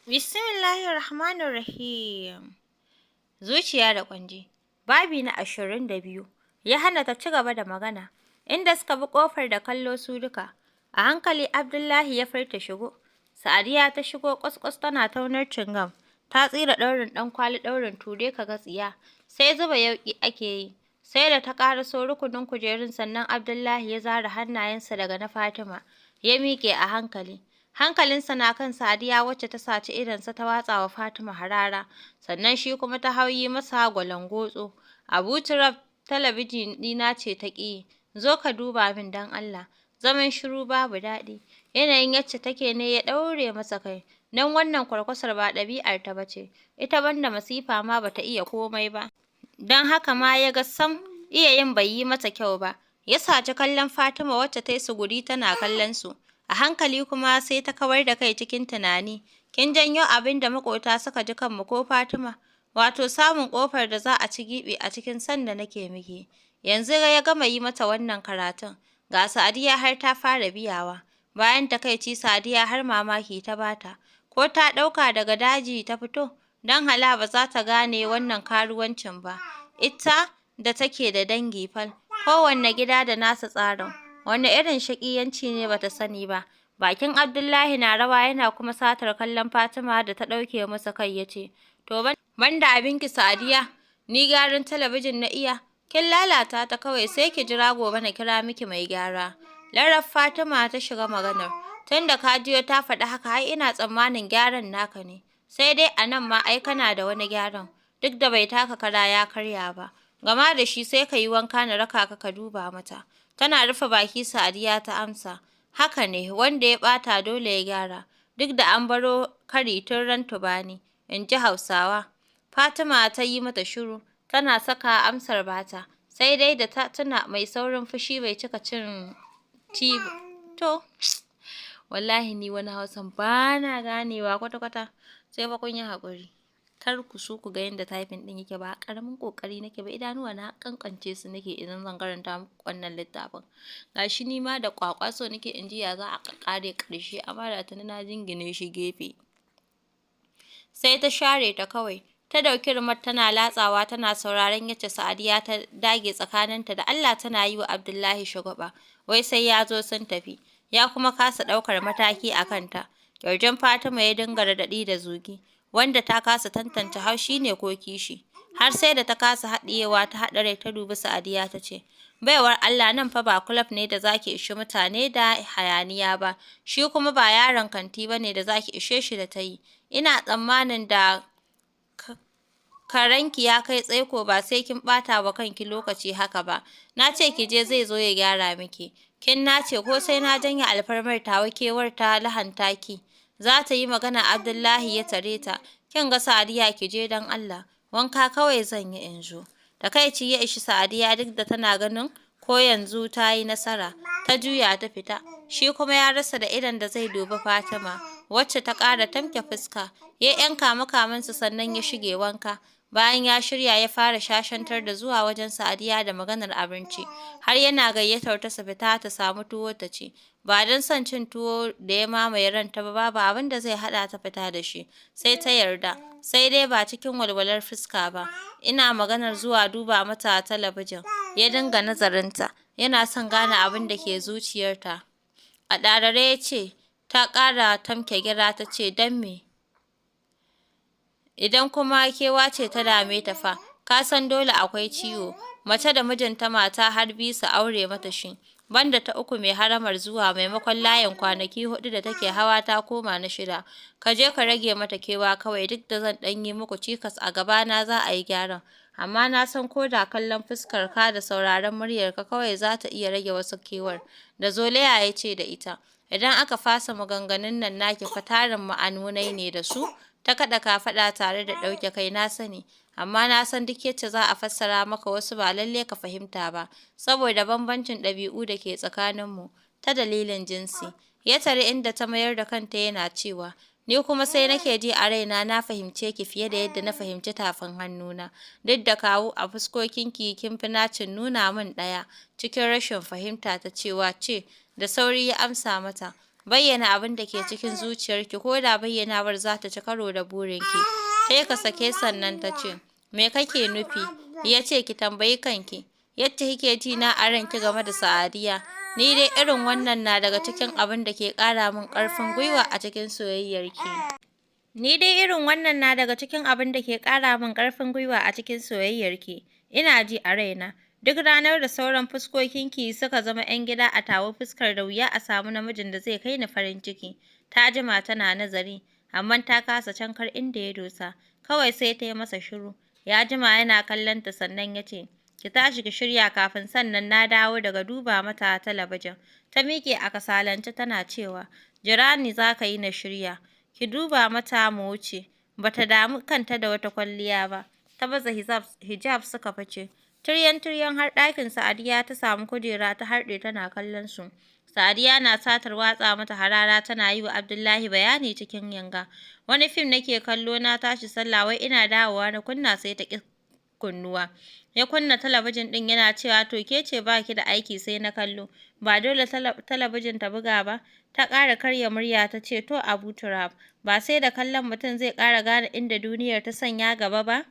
Bismillahirrahmanirrahim. Zuciya da ƙwanji. Babi na 22. Ya hana ta ci gaba da magana, inda suka bi ƙofar da kallo su duka. A hankali Abdullahi ya furta, "Shigo." Sa'adiya ta shigo ƙwas-ƙwas tana taunar cingam. Ta tsira ɗaurin ɗankwali ɗaurin ture ka ga tsiya. Sai zuba yauƙi ake yi. Sai da ta ƙaraso rukunin kujerun sannan Abdullahi ya zare hannayensa daga na Fatima. Ya miƙe a hankali. Hankalinsa na kan Sadiya, wacce ta saci idonsa ta watsa wa Fatima harara, sannan shi kuma ta hau yi masa gwalangotso. "Abu Turab, talabijin ɗina ce ta ƙi yi, zo ka duba min don Allah." Zaman shiru babu daɗi. Yanayin yacce take ne ya ɗaure masa kai, don wannan kwarkwasar ba ɗabi'arta ba ce, ita banda masifa ma ba ta iya komai ba. Don haka ma ya ga sam iya yin bai yi mata kyau ba. Ya saci kallon Fatima, wacce ta yi suguri tana kallon su. A hankali kuma sai ta kawar da kai cikin tunani. "Kin janyo abin da maƙota suka ji kanmu ko, Fatima? Wato samun ƙofar da za a ci giɓi a cikin son da nake miki." Yanzu ya gama yi mata wannan karatun. Ga Sadiya har ta fara biyawa. Bayan takaici, Sadiya har mamaki ta bata. Ko ta ɗauka daga daji ta fito? Don hala ba za ta gane wannan karuwancin ba. Ita da take da dangi fal. Kowanne gida da nasa tsarin. Wane irin shaƙiyanci ne ba ta sani ba? Bakin Abdullahi na rawa yana kuma satar kallon Fatima da ta ɗauke masa kai, ya ce, "To ban da abinki Sadiya, ni gyaran talabijin na iya? Kin lalata ta kawai, sai ki jira gobe na kira miki mai gyara." Larab Fatima ta shiga maganar, "Tun da ka jiyo ta faɗi haka, ai ina tsammanin gyaran naka ne. Sai dai a nan ma ai kana da wani gyaran, duk da bai taka kara ya karya ba. Gama da shi sai ka yi wanka na raka ka ka duba mata." Tana rufe baki Sadiya ta amsa, "Haka ne, wanda ya ɓata dole ya gyara, duk da an baro kari tun ran Tubani, in ji Hausawa." Fatima ta yi mata shiru, tana saka amsar bata, sai dai da ta tuna mai saurin fushi bai cika cin ci. To, wallahi ni wani Hausan ba na ganewa kwata-kwata, sai fa kun yi haƙuri. Kar ku so ku ga yadda typing ɗin yake, ba ƙaramin ƙoƙari nake ba, idanuwa na ƙanƙance su nake idan zan karanta muku wannan littafin. Gashi ni ma da ƙwaƙwa nake in ji ya za a ƙare ƙarshe, amma da tuni na jingine shi gefe. Sai ta share ta kawai. Ta ɗauki remote tana latsawa tana sauraron yacce Sa'adiya ta dage tsakaninta da Allah tana yi wa Abdullahi shagwaɓa, wai sai ya zo sun tafi, ya kuma kasa ɗaukar mataki a kanta. Ƙirjin Fatima ya dinga raɗaɗi da zugi, wanda ta kasa tantance haushi ne ko kishi. Har sai da ta kasa haɗiyewa ta haɗa rai ta dubi Sa'adiya ta ce, "Baiwar Allah, nan fa ba kulob ne da za ki ishi mutane da hayaniya ba, shi kuma ba yaron kanti ba ne da za ki ishe shi da tayi. Ina tsammanin da karenki ya kai tsaiko ba sai kin ɓata wa kanki lokaci haka ba. Na ce ki je, zai zo ya gyara miki. Kin nace ko sai na janye alfarmar tawa kewar ta lahanta ki." Za ta yi magana Abdullahi ya tare ta. "Kin ga Sadiya, ki je don Allah. Wanka kawai zan yi in zo." Takaici ya ishi Sadiya, duk da tana ganin ko yanzu ta yi nasara. Ta juya ta fita. Shi kuma ya rasa da idon da zai dubi Fatima, wacce ta ƙara tamke fuska. Ya yi ‘yan kame-kamensa sannan ya shige wanka. Bayan ya shirya ya fara shashantar da zuwa wajen Sadiya da maganar abinci, har yana gayyatar ta su fita ta samu tuwo ta ci. Ba don son cin tuwo da ya mamaye ranta ba, babu abin da zai haɗa ta fita da shi, sai ta yarda, sai dai ba cikin walwalar fuska ba. "Ina maganar zuwa duba mata talabijin." Ya dinga nazarinta, yana son gane abin da ke zuciyarta. A ɗarare ya ce, ta ƙara tamke gira ta ce, "Don me? Idan kuma kewa ce ta dame ta fa? Ka san dole akwai ciwo. Mace da mijinta mata har biyu su aure mata shi. Banda ta uku mai haramar zuwa, maimakon layin kwanaki huɗu da take hawa ta koma na shida. Ka je ka rage mata kewa kawai, duk da zan ɗan yi muku cikas, a gabana za a yi gyaran. Amma na san ko da kallon fuskar ka da sauraron muryarka kawai za ta iya rage wasu kewar." Da zolaya ya ce da ita, "Idan aka fasa maganganun nan naki fa tarin ma'anonai ne da su." Ta kaɗa kafaɗa tare da ɗauke kai, "Na sani. Amma na san duk yacce za a fassara maka wasu ba lallai ka fahimta ba, saboda bambancin ɗabi'u da ke tsakaninmu, ta dalilin jinsi." Ya tari inda ta mayar da kanta yana cewa, "Ni kuma sai nake ji a raina na fahimce ki fiye da yadda na fahimci tafin hannuna, duk da kawu a fuskokinki kin fi nacin nuna min ɗaya." Cikin rashin fahimta ta ce, "Wace?" Da sauri ya amsa mata, Bayyana abin da ke cikin zuciyarki ko da bayyanawar za ta ci karo da burinki. Ta yi kasake sannan ta ce, "Me kake nufi?" Ya ce, "Ki tambayi kanki. Yadda kike ji na a ranki game da Sa'adiya. Ni dai irin wannan na daga cikin abin da ke ƙara min ƙarfin gwiwa a cikin soyayyarki. Ni dai irin wannan na daga cikin abin da ke ƙara min ƙarfin gwiwa a cikin soyayyarki. Ina ji a raina. Duk ranar da sauran fuskokinki suka zama 'yan gida a tawa fuskar da wuya a samu namijin da zai kai ni farin ciki." Ta jima tana nazari, amma ta kasa cankar inda ya dosa. Kawai sai ta yi masa shiru. Ya jima yana kallon ta sannan ya ce, "Ki tashi ki shirya kafin sannan na dawo daga duba mata talabijin." Ta miƙe a kasalance tana cewa, "Jira ni za ka yi na shirya. Ki duba mata mu wuce." Ba ta damu kanta da wata kwalliya ba. Ta baza hijab suka fice. Tiryan-tiryan har ɗakin Sa'adiya ta samu kujera ta harɗe tana kallon su. Sa'adiya na satar watsa mata harara tana yi wa Abdullahi bayani cikin yanga. "Wani fim nake kallo na tashi sallah wai ina dawowa na kunna sai ta ƙi kunnuwa." Ya kunna talabijin ɗin yana cewa, "To ke ce ba ki da aiki sai na kallo, ba dole talabijin ta buga ba." Ta ƙara karya murya ta ce, "To Abu Turab, ba sai da kallon mutum zai ƙara gane inda duniyar ta sanya gaba ba?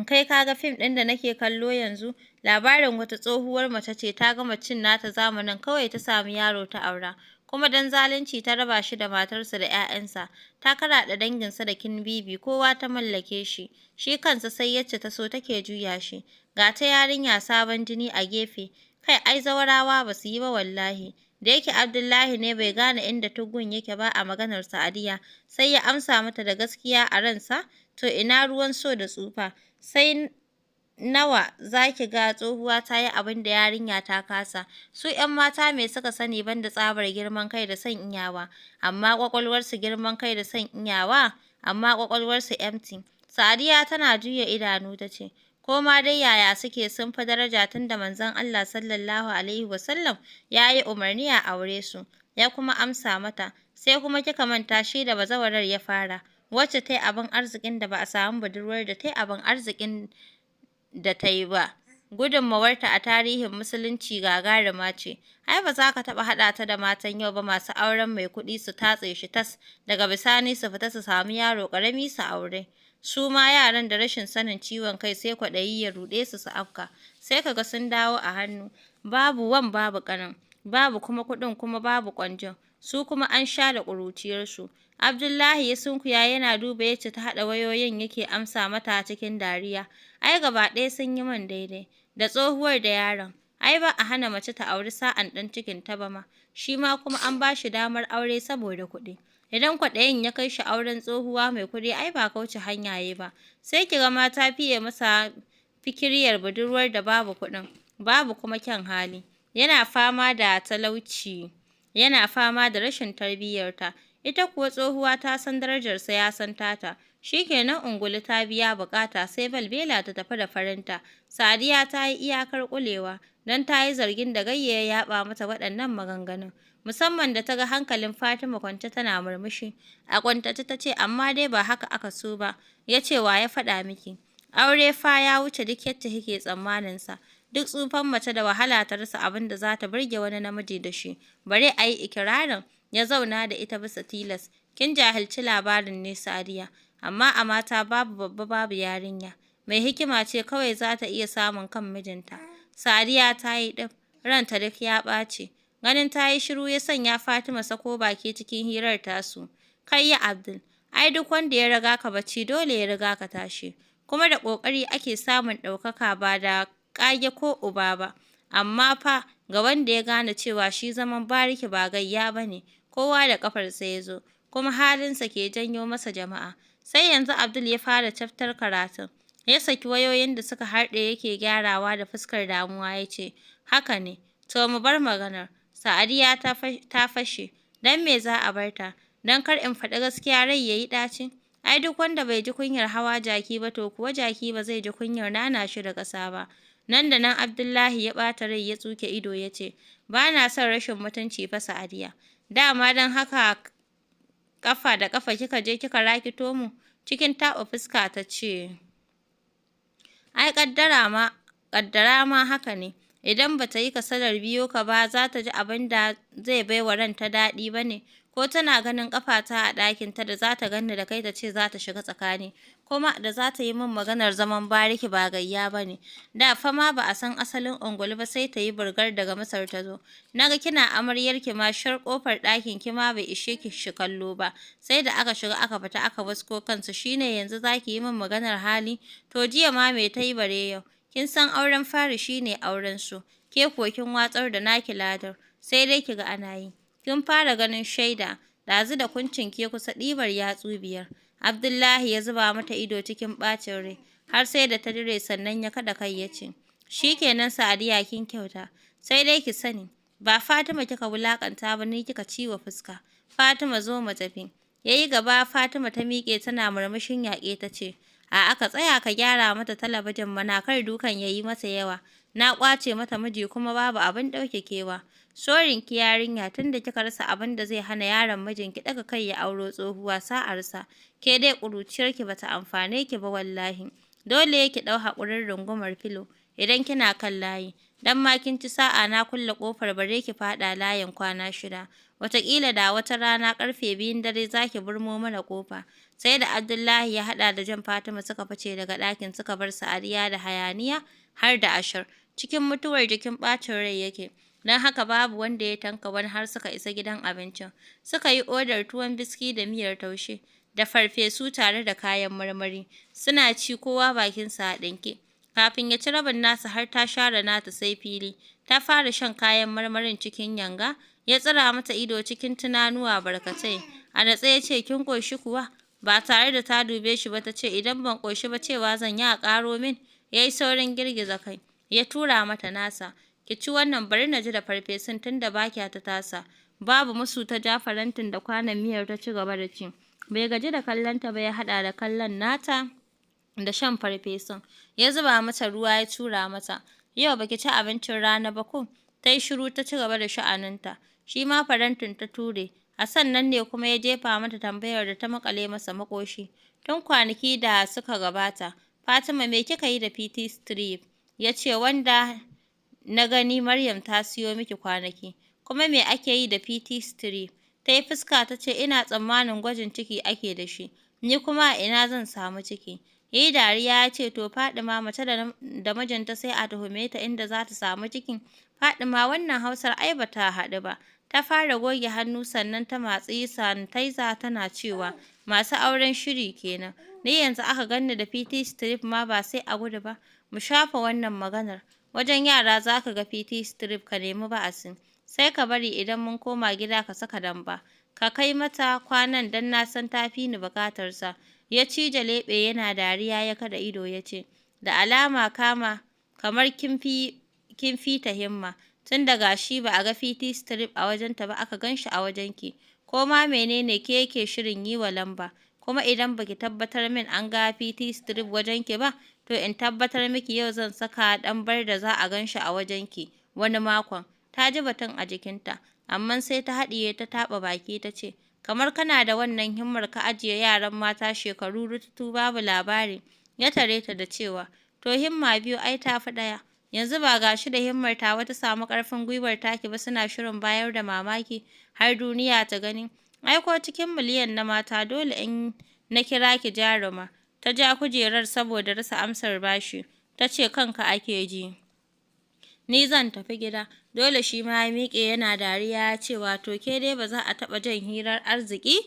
Kai ka ga fim ɗin da nake kallo yanzu, labarin wata tsohuwar mace ce ta gama cin nata zamanin kawai ta sami yaro ta aura, kuma don zalunci ta raba shi da matarsa da 'ya'yansa, ta karaɗe danginsa da kinbibi, kowa ta mallake shi, shi kansa sai yacce ta so take juya shi, ga ta yarinya sabon jini a gefe, kai ai zawarawa ba su yi ba wallahi." Da yake Abdullahi ne bai gane inda tuggun yake ba a maganar Sa'adiya, sai ya amsa mata da gaskiya a ransa, to ina ruwan so da tsufa, sai nawa za ki ga tsohuwa ta yi abin da yarinya ta kasa, su 'yan mata me suka sani banda tsabar girman kai da son iyawa, amma ƙwaƙwalwarsu girman kai da son iyawa, amma ƙwaƙwalwarsu empty. Sa'adiya tana juya idanu ta ce, "Ko ma dai yaya suke sun fi daraja tunda Manzon Allah Sallallahu Alaihi Wasallam ya yi umarni a aure su." Ya kuma amsa mata, "Sai kuma kika manta shi da bazawarar ya fara, wacce ta yi abin arzikin da ba a samu budurwar da ta yi abin arzikin da ta yi ba. Gudunmawarta a tarihin Musulunci gagaruma ce. Ai ba za ka taɓa haɗa ta da matan yau ba masu auren mai kuɗi su tatse shi tas, daga bisani su fita su samu yaro ƙarami su aure. Su ma yaran da rashin sanin ciwon kai sai kwaɗayi ya ruɗe su su afka, sai ka ga sun dawo a hannu, babu wan babu ƙanin, babu kuma kuɗin kuma babu ƙwanjin, su kuma an sha da ƙuruciyarsu." Abdullahi ya sunkuya yana duba yacce ta haɗa wayoyin yake amsa mata cikin dariya, "Ai gaba ɗaya sun yi min daidai, da tsohuwar da yaron. Ai ba a hana mace ta auri sa'an ɗan cikinta ba ma, shi ma kuma an ba shi damar aure saboda kuɗi. Idan kwaɗayin ya kai shi auren tsohuwa mai kuɗi ai ba kauce hanya ya yi ba, sai ki ga ma ta fiye masa fikiriyar budurwar da babu kuɗin, babu kuma kyan hali. Yana fama da talauci, yana fama da rashin tarbiyyarta, ita kuwa tsohuwa ta san darajarsa ya san tata. Shi kenan ungulu ta biya buƙata sai balbela ta tafi da farinta." Sadiya ta yi iyakar ƙulewa, don ta yi zargin da Gayya ya yaɓa mata waɗannan maganganun, musamman da ta ga hankalin Fatima kwance tana murmushi. A ƙuntace ta ce, "Amma dai ba haka aka so ba." Ya ce, "Wa ya faɗa miki? Aure fa ya wuce duk yacce kike tsammaninsa. Duk tsufan mace da wahala ta rasa abin da za ta burge wani namiji da shi, bare a yi ikirarin ya zauna da ita bisa tilas. Kin jahilci labarin ne Sadiya, amma a mata babu babba babu yarinya. Mai hikima ce kawai za ta iya samun kan mijinta." Sadiya ta yi ɗif, ranta duk ya ɓaci. Ganin ta yi shiru ya sanya Fatima sako baki cikin hirar tasu. "Kai ya Abdul, ai duk wanda ya riga ka bacci dole ya riga ka tashi. Kuma da ƙoƙari ake samun ɗaukaka ba da ƙage ko uba ba. Amma fa ga wanda ya gane cewa shi zaman bariki ba gayya ba ne, kowa da ƙafarsa ya zo, kuma halinsa ke janyo masa jama'a." Sai yanzu Abdul ya fara caftar karatun. Ya saki wayoyin da suka harɗe yake gyarawa da fuskar damuwa ya ce, "Haka ne, to mu bar maganar. Sa'adiya ta fashe, don me za a bar ta? Don kar in faɗi gaskiya rai ya yi ɗaci? Ai duk wanda bai ji kunyar hawa jaki ba to kuwa jaki ba zai ji kunyar nana shi da ƙasa ba." Nan da nan Abdullahi ya ɓata rai ya tsuke ido ya ce, "Ba na son rashin mutunci fa Sa'adiya. Dama don haka ƙafa da ƙafa kika je kika rakito mu?" Cikin taɓa fuska ta ce, "Ai ƙaddara ma haka ne. Idan ba ta yi kasalar biyo ka ba, za ta ji abin da zai bai wa ranta daɗi ba ne? Ko tana ganin ƙafata a ɗakinta da za ta ganni da kai ta ce za ta shiga tsakani, kuma da za ta yi min maganar zaman bariki ba gayya ba ne. Da fa ma ba a san asalin ungulu ba sai ta yi burgar daga Masar ta zo. Na ga kina amaryarki ma shar ƙofar ɗakin ki ma bai ishe ki shi kallo ba, sai da aka shiga aka fita aka wasko kansu, shi ne yanzu za ki yi min maganar hali? To jiya ma me ta yi bare yau? Kin san auren fari shi ne auren so, ke kuwa kin watsar da naki ladar, sai dai ki ga ana yi. Kin fara ganin shaida, ɗazu da kuncinki ya kusa ɗibar yatsu 5. Abdullahi ya zuba mata ido cikin ɓacin rai, har sai da ta dire sannan ya kaɗa kai ya ce, shi kenan Sa'adiya kin kyauta, sai dai ki sani, ba Fatima kika wulaƙanta ba ni kika ci wa fuska. Fatima zo mu tafi. Ya yi gaba Fatima ta miƙe tana murmushin yaƙe ta ce, a'a ka tsaya ka gyara mata talabijin mana kar dukan ya yi mata yawa. Na ƙwace mata miji kuma babu abin ɗauke kewa. Sorin ki yarinya tunda kika rasa abin da zai hana yaron mijinki ɗaga kai ya auro tsohuwa sa'arsa. Ke dai ƙuruciyarki bata amfane ki ba wallahi. Dole ki ɗau haƙurin rungumar filo idan kina kan layi. Dan ma kin ci sa'a na kulle ƙofar bare ki faɗa layin kwana 6. Wataƙila da wata rana ƙarfe 2n dare za ki burmo mana ƙofa. Sai da Abdullahi ya haɗa da jan Fatima suka fice daga ɗakin suka bar Sa'adiya da hayaniya har da ashar. Cikin mutuwar jikin ɓacin rai yake. Don haka babu wanda ya tanka wani har suka isa gidan abincin. Suka yi odar tuwon biski da miyar taushe da farfesu tare da kayan marmari. Suna ci kowa bakinsa a ɗinke. Kafin ya ci rabin nasa har ta share nata sai fili. Ta fara shan kayan marmarin cikin yanga. Ya tsira mata ido cikin tunanuwa barkatai. A natse ya ce, kin ƙoshi kuwa? Ba tare da ta dube shi ba ta ce, idan ban ƙoshi ba cewa zan yi a ƙaro min. Ya yi saurin girgiza kai. Ya tura mata nasa. Ki ci wannan bari na ji da farfesun tunda ba kya ta tasa. Babu musu ta ja farantin da kwanon miyar ta ci gaba da ci. Bai gaji da kallonta ba ya haɗa da kallon nata da shan farfesun. Ya zuba mata ruwa ya tura mata. Yau baki ci abincin rana ba ko? Ta yi shiru ta ci gaba da sha'aninta. Shi ma farantin ta ture. A sannan ne kuma ya jefa mata tambayar da ta maƙale masa maƙoshi. Tun kwanaki da suka gabata, Fatima me kika yi da PT strip? Ya ce wanda na gani Maryam ta siyo miki kwanaki. Kuma me ake yi da PT strip? Ta yi fuska ta ce ina tsammanin gwajin ciki ake da shi. Ni kuma a ina zan samu ciki? Ya yi dariya ya ce to Fadima mace da mijinta sai a tuhume ta inda za ta samu cikin. Fadima wannan Hausar ai ba ta haɗu ba. Ta fara goge hannu sannan ta matsi sanitizer tana cewa masu auren shiri kenan. Ni yanzu aka ganni da PT strip ma ba sai a gudu ba. Mu shafa wannan maganar. Wajen yara za ka ga PT strip ka nemi ba'asi. Sai ka bari idan mun koma gida ka saka damba. Ka kai mata kwanan don na san ta fi ni buƙatarsa. Ya cije leɓe yana dariya ya kaɗa ido ya ce, da alama kamar kin fi ta himma. Tun da ga shi ba a ga PT strip a wajenta ba aka gan shi a wajenki. Ko ma menene ke yake shirin yi wa lamba. Kuma idan baki tabbatar min an ga PT strip wajenki ba, to in tabbatar miki yau zan saka ɗambar da za a gan shi a wajenki wani makon. Ta ji batun a jikinta, amma sai ta haɗiye ta taɓa baki ta ce, kamar kana da wannan himmar ka ajiye yaran mata shekaru rututu babu labari. Ya tare ta da cewa, to himma biyu ai ta fi ɗaya. Yanzu ba ga shi da himmar tawa ta samu ƙarfin gwiwar taki ba suna shirin bayar da mamaki har duniya ta gani. Ai ko cikin miliyan na mata dole in na kira ki jaruma. Ta ja kujerar saboda rasa amsar bashi. Ta ce kanka ake ji. Ni zan tafi gida. Dole shi ma ya miƙe yana dariya ya ce wato ke dai ba za a taɓa jan hirar arziki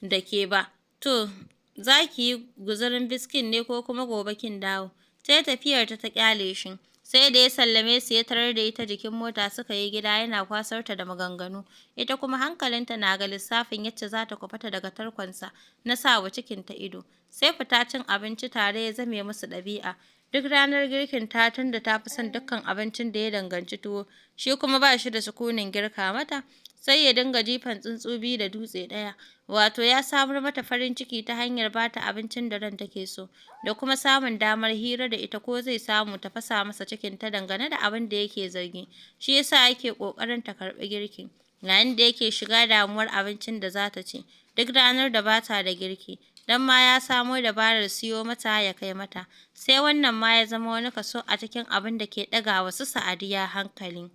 da ke ba. To za ki yi guzurin biskin ne ko kuma gobe kin dawo? Sai tafiyarta ta ƙyale shi. Sai da ya sallame su ya tarar da ita jikin mota suka yi gida yana kwasar ta da maganganu. Ita kuma hankalinta na ga lissafin yacce za ta kuɓuta daga tarkonsa na sa wa cikinta ido. Sai fita cin abinci tare ya zame musu ɗabi'a. Duk ranar girkin ta tunda ta fi son dukkan abincin da ya danganci tuwo, shi kuma ba shi da sukunin girka mata, sai ya dinga jifan tsuntsu biyu da dutse ɗaya. Wato ya samar mata farin ciki ta hanyar ba ta abincin da ran take so, da kuma samun damar hira da ita ko zai samu ta fasa masa cikinta dangane da abin da yake zargi, shi yasa yake ƙoƙarin ta karɓi girkin. Yayin da yake shiga damuwar abincin da za ta ci duk ranar da ba ta da girki, don ma ya samo dabarar siyo mata ya kai mata. Sai wannan ma ya zama wani kaso a cikin abin da ke ɗaga wa su Sa'adiya hankali.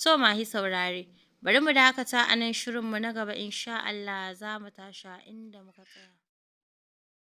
To masu saurare, bari mu dakata a nan. Shirinmu na gaba insha Allah za mu tashi a inda muka tsaya.